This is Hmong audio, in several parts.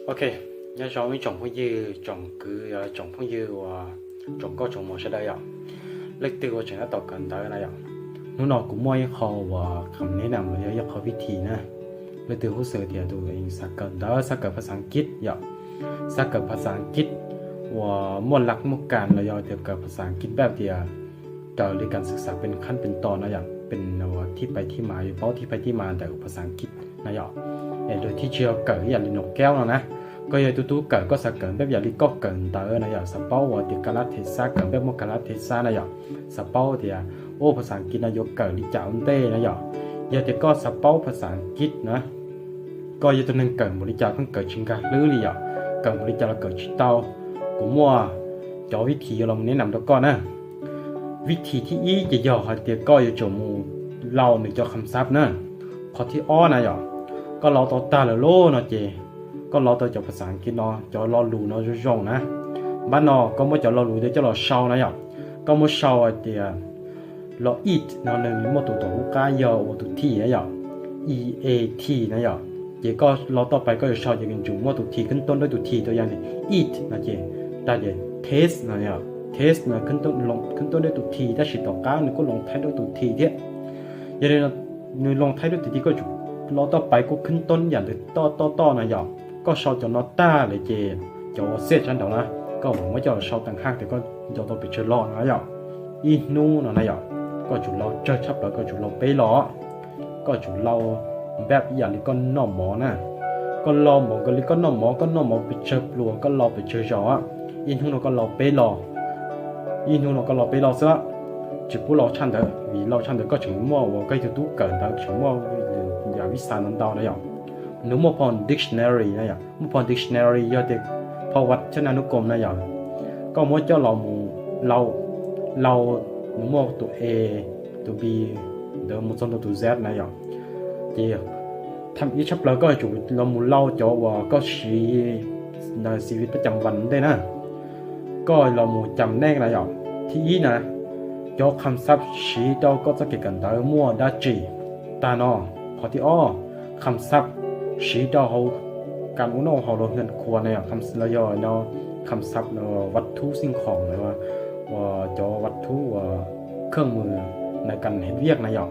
Ok, nyob zoo ib tsoom phooj ywg, tsoom kwv, tsoom phooj ywg uas tsoom nkauj tsoom muam sawv daws yom. Leej twg uas tseem tab tom kawm ntawv na yom, hnub no kuv muaj ib qho uas kham nev nam los yog ib qho vib thim na. Leej twg hu xwb tias tus xav kawm ntawv, xav kawm phas xas Askiv yom, xav kawm phas xas Askiv uas muaj laj muaj kam los yog tias kawm phas xas Askiv npaj tias raws li kas xwb xav pes qhab pes tos no yom, pes uas thib pais thib mas, yuav paub thib pais thib mas ntawm phas xas Askiv na yom. Es lawv thiaj tsis yog kawm ib yam li nus kaub no na. Koj yog tus tub kawm, koj xav kawm npaj yam li koj kawm ntawv na yom, xav paub uas tias kas las thev xab, kawm npaj muaj kas las thev xab na yom, xav paub tias ua phas xas Askiv no yuav kawm li cas ua ntej na yom. Yog tias koj xav paub phas xas Askiv na, koj yog tus neeg kawm npaum li cas koj kawm tsis nkag hlwb li yom, kawm npaum li cas los kawm tsis tau, kuv muaj cov vib thim yuav los nev nam rau koj na. Vib thim thib ib ces yog hais tias koj yuav tsum mus lau nws cov kham xab na. Qhov thib ob na yom, koj lau tau tag lawm lauj no ces koj lau tau cov phas xas Askiv no cov lo lus no zoo zoo na. Npaj no koj muab cov lo lus coj los sau na yom. Koj muab sau hais tias lo eat no nws muaj tus tom lub qab yog ua tus T na yom, E A T na yom. Ces koj lau toj pais koj yuav sau ces nws tsuas muaj tus T khwb toob rau tus T, tus yam li eat no ces tag ces taste no yom, taste no khwb toob rau tus T tab sis tom qab nws kuj loo thaib rau tus T thiab. Yog li nws loo thaib rau tus T, koj tsum lau toj pais kuj khwb toob yam ntawd toj toj toj na yom. Koj sau cov no tag lawm ces cov uas xej sab nraud na, koj mam muab coj los sau teem haj tias koj nco tau pes tsawg lo no yom. Ib hnub no na yom, koj tsum lau tsawg tshaj plaws koj tsum lau peb lo. Koj tsum lau npaj ib yam li koj noj mov na. Koj lau npaum nkaus li koj noj mov, koj noj mov pes tsawg pluas koj lau pes tsawg zaus. Ib hnub no koj lau peb lo, ib hnub no koj lau peb lo xwb, tsis pub lau tshaj ntawd, vim lau tshaj ntawd koj tseem muaj uas koj tus tub kawm ntawv tseem muaj yam vib xas ntau ntau na yom. Nws muaj phau dictionary na yom, muaj phau dictionary yog tias phau vaj thab naj nub koom na yom. Koj muab coj los mus lau, lau, nws muaj tus A, tus B, ntawd mus txog ntua tus Z na yom. Ces ib tshaj plaws koj yuav tsum los mus lau cov uas koj siv ntawm xi vi pab cam vas ntej na. Koj los mus cam nej na yom. Thib ib na, cov kham xab siv rau koj txoj kev kawm ntawv muaj dab tsi tag no. Qhov thib ob, kham xab siv rau hauv kas ua noj haus los hwj khuas na yom, los yog no kham xab vaj thub xij khoom na, uas cov vaj thub uas kheej mus na kas hev viaj na yom.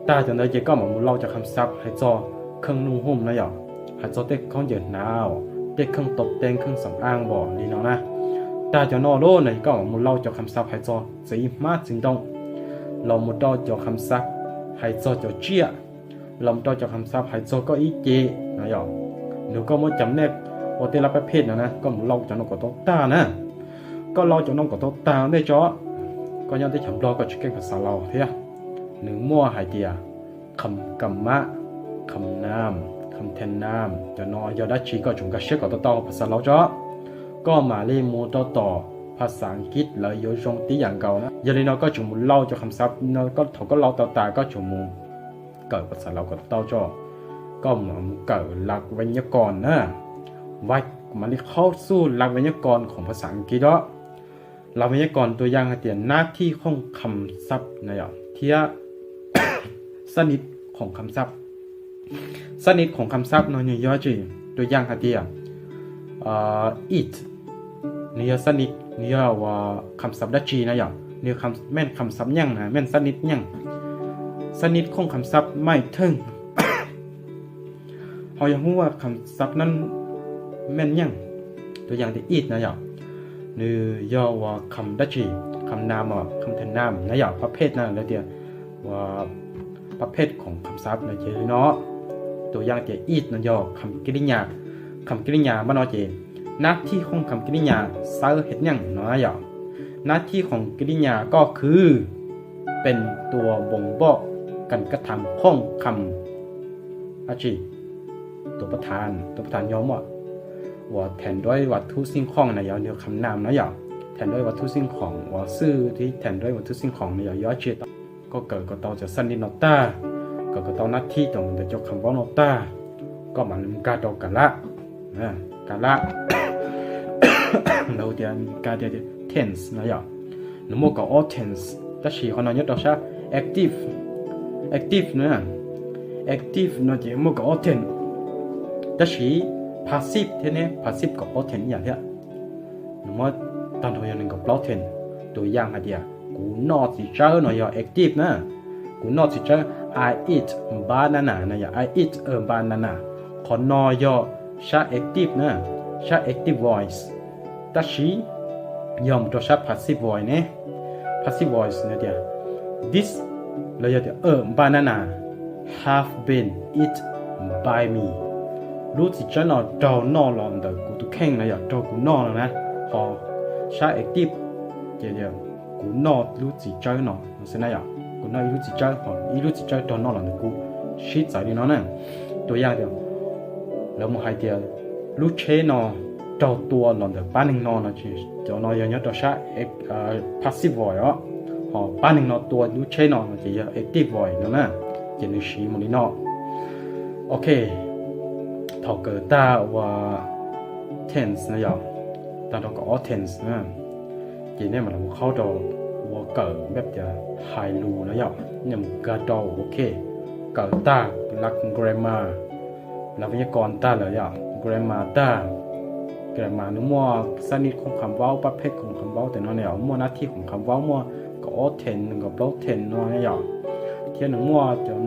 Tag cov ntawd ces koj mam mus lau cov kham xab hais txog kheej nuj hoom na yom, hais txog tej khaub ncaws hnav, tej kheej tau teeb kheej xam aaj npaum li no na. Tag cov no lawm no koj mam mus lau cov kham xab hais txog txiv hmab txiv ntoo, los mus rau cov kham xab hais txog cov tsiaj, los mus rau cov kham xab hais txog koj ib ce na yom. Nws koj muab cam nej ua tej lab pab phej no na, koj mus lau cov no kom tau tag na. Koj lau cov no kom tau tag ntej tso, koj nyob teb chaws Nplog koj tsis keej phas xas Laus thiab. Nws muaj hais tias kham kam mab, kham nam, kham then nam, cov no yog dab tsi koj tsum nkag siab kom tau tau phas xas Laus tso, koj mam li mus rau tom phas xas Askiv lawv yuav zoo tib yam nkaus na. Yog li no koj tsum mus lau cov kham xab no, thaum koj lau tau tas koj tsum mus kawm phas xas Laus kom tau tso, koj mam mus kawm lab vej nyab kos na. Vam mam li qhaub xub lab vej nyab kos khoom phas xas Askiv os. Lab vej nyab kos tus yam hais tias nab thij khooj kham xab na yom, thiab xab nij khoom kham xab. Xab nij khoom kham xab no nws yog tsi? Tus yam hais tias eat, nws yog xab nij, nws yog uas kham xab dab tsi na yom? Nws meej kham xab nyeej na, meej xab nij nyeej. Xab nij khooj kham xab maij theej, ho yog hu ua kham xab nab meej nyeej. Tus yam tias eat na yom, nws yog uas kham dab tsi? Kham nam os, kham then nam na yom, pab phej na, lawv tias uas pab phej khoom kham xab no ces li no. Tus yam tias eat no yog kham kib lij nyas. Kham kib lij nyas npaj no ces nab thij khooj kham kib lij nyas xawb hev nyeej no na yom. Nab thij khoom kib lij nyas koj khwv pes tua npoos npoj kas kab tham khooj kham dab tsi? Tus pab tham, tus pab tham yog muaj uas then duab vaj thub xij khoom na yom, nws kham nam na yom. Then duab vaj thub xij khoom uas xwb, then duab vaj thub xij khoom na yom, yog dab tsi tau? Koj kawm kom tau cov xab nij no tag, kawm kom tau nab thij tom ntawm cov kham vaub no tag, koj mam nkag rau kas lab. Kas lab, lawv tias kas tias tense na yom. Nws muaj kaum ob tense, tab sis qhov no nyob rau sab active, active na. Active no ces muaj kaum ob tense, tab sis passive thiab ne, passive kaum ob tense ib yam thiab. Nws muab tag nrho yog nees nkaum plaub tense. Tus yam hais tias kuv noj txiv tsawb no yog active na. Kuv noj txiv tsawb, I eat banana no yog I eat a banana. Qhov no yog sab active na, sab active voice. Tab sis yog mus rau sab passive voice ne, passive voice no tias this los yog tias a banana have been eat by me. Lub txiv tsawb no raug noj los ntawm kuv tus kheej no yog raug kuv noj no na. Ho sab active ces kuv noj lub txiv tsawb no xwb na yom. Kuv noj ib lub txiv tsawb, ho ib lub txiv tsawb raug noj los ntawm kuv, sib txawv li no na. Tus yam tias lawv mus hais tias lub tsheb no raug tua los ntawm pab neeg no no, cov no yog nyob rau sab passive voice os. Ho pab neeg no tua lub tsheb no no ces yog active voice no na. Ces nws siv mus li no. Ok, thaum kawm tag ua tense no yog tag nrho kaum ob tense na, ces nej mam los qhaub rau ua kawm npeb tias hais lus no yog nej mus kawm rau, ok, kawm tag lab grammar, lab vias nyab kos tag lawm yog grammar tag. Grammar nws muaj xab nij khoom kham vaub, pab pheb khoom kham vaub tes no ne yom, muaj nab thij khoom kham vaub, muaj kaum ob tense, nees nkaum plaub tense no ne yom, thiab nws muaj cov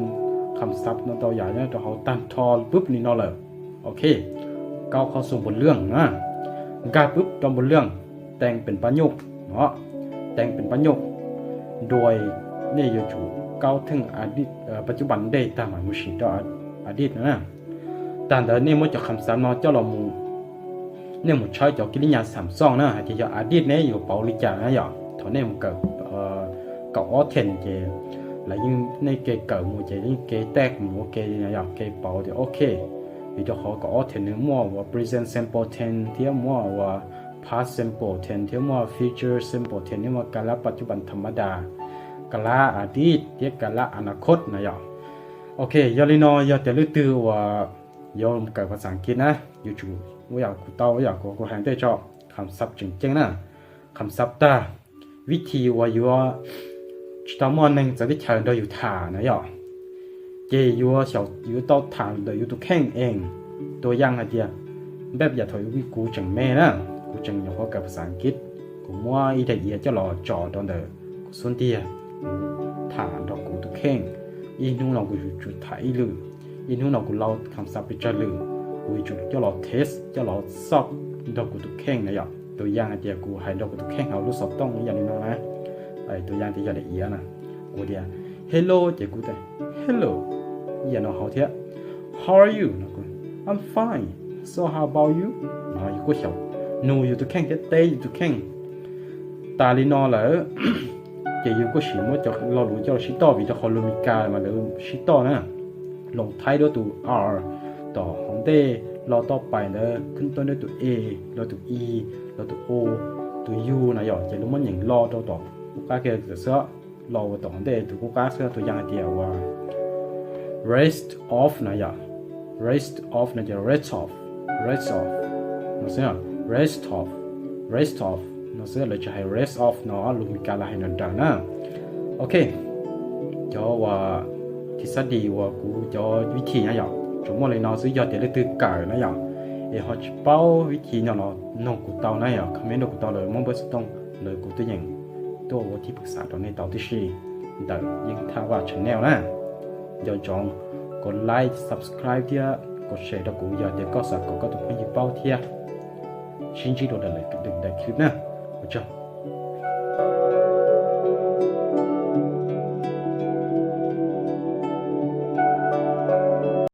kham xav no tau yam nyob rau hauv tag nrho pub li no lawm. Ok, kaub qhov xu npaum lwj na, nkag pub rau npaum lwj, tees peem pab nyuj no, tees peem pab nyuj, duas nej yuav tsum kaub theej pab cub pas dej tag mam mus sim rau adit no na. Tag ntawd nej muab cov kham xav no coj los mus, nej mus tshawb cov kib lib nyas xam xooj na hais tias yog adit ne yuav pauv li cas na yom. Thaum nej mus kawm kaum ob tense ces lawv yeej nej kev kawm mus ces yeej kev tag mus ua ke yog kev pauv tias ok. Vim rau qhov kaum ob tense nws muaj ua present simple tense thiab muaj ua past simple tense thiab muaj future simple tense thiab muaj ka lab pas cub pas tham ma das, ka lab adit thiab ka lab a na khot na yom. Ok, yog li no yog tias leej twg uas yuav kawm vas xas kiv na, yuav tsum ua yam kuv tau ua yam kuv hais ntej tso, kham xav tseem ceeb na, kham xav tag, vib thib uas yuav tsis tau muaj neeg txawv teb chaws nrog yus tham na yom, ces yuav xyaum yuav tau tham ntawm yus tus kheej ees. Tus yam hais tias npeb yam thaum kuv tseem me na, kuv tseem nyuam qhuav kawm vas xas kiv, kuv muab ib daim iav coj los tso rau ntawm kuv xub ntiag, tham nrog kuv tus kheej. Ib hnub no kuv yuav tsum tham ib lwm, ib hnub no kuv lau kham xav pes tsawg lwm, kuv yuav tsum coj los test coj los xauj nrog kuv tus kheej na yom. Tus yam hais tias kuv hais nrog kuv tus kheej hauv lub xov tooj ib yam li no na. Tus yam tias yog daim iav na, kuv tias hello ces kuv tias hello ib yam no hauv thiab. How are you? No kuv, I'm fine. So how about you? No yus kuj xyaum nug yus tus kheej thiab teb yus tus kheej. Tas li no lawm ces yus kuj sim muab cov lo lus coj los sib toj vim rau qhov lus Mis Kas mas lawv sib toj na, loos thaib duab tus r tom hauv ntej, los toj pais ntawd khwb tuab duab tus e, los tus i, los tus o, tus u na yom, ces lawv muab nyeem lo rau tom qub qab kiag xwb, lo ua tom hauv ntej tus qub qab xwb. Tus yam hais tias ua rest of na yom, rest of no ces rest of, rest of no xwb, rest of, rest of no xwb, lawv tsis hais rest off no, lus Mis Kas lawv hais nrawm nrawm na. Ok, cov uas thib xab dis uas kuv cov vib thib na yom, tsuas muaj li no xwb. Yog tias leej twg kawm na yom, es ho tsis paub vib thib no los nug kuv tau na yom, comment rau kuv tau lawm, muab npawb xov tooj lawm kuv twb yeej tuaj ua thib pwm xam rau nej tau tib si ntawm Yeej Thaj Vaj channel na. Nco ntsoov kom like, subscribe thiab kom share rau kuv yog tias koj xav kom koj tus phooj ywg paub thiab. Sib ntsib dua daim clip na. Ua tsaug.